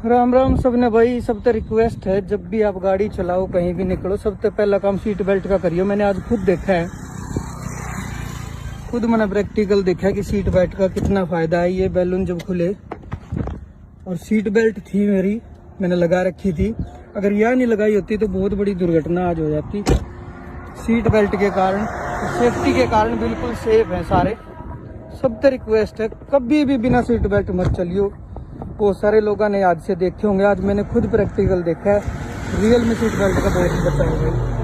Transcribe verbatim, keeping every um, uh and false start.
राम राम सबने भाई, सबते रिक्वेस्ट है, जब भी आप गाड़ी चलाओ, कहीं भी निकलो, सबसे पहला काम सीट बेल्ट का करियो। मैंने आज खुद देखा है, खुद मैंने प्रैक्टिकल देखा है कि सीट बेल्ट का कितना फायदा है। ये बैलून जब खुले और सीट बेल्ट थी मेरी, मैंने लगा रखी थी, अगर यह नहीं लगाई होती तो बहुत बड़ी दुर्घटना आज हो जाती। सीट बेल्ट के कारण, सेफ्टी के कारण बिल्कुल सेफ हैं सारे। सबसे रिक्वेस्ट है, कभी भी बिना सीट बेल्ट मत चलियो। बहुत सारे लोगों ने हादसे देखे होंगे, आज मैंने खुद प्रैक्टिकल देखा है, रियल में सीट बेल्ट का बहुत बचाव है।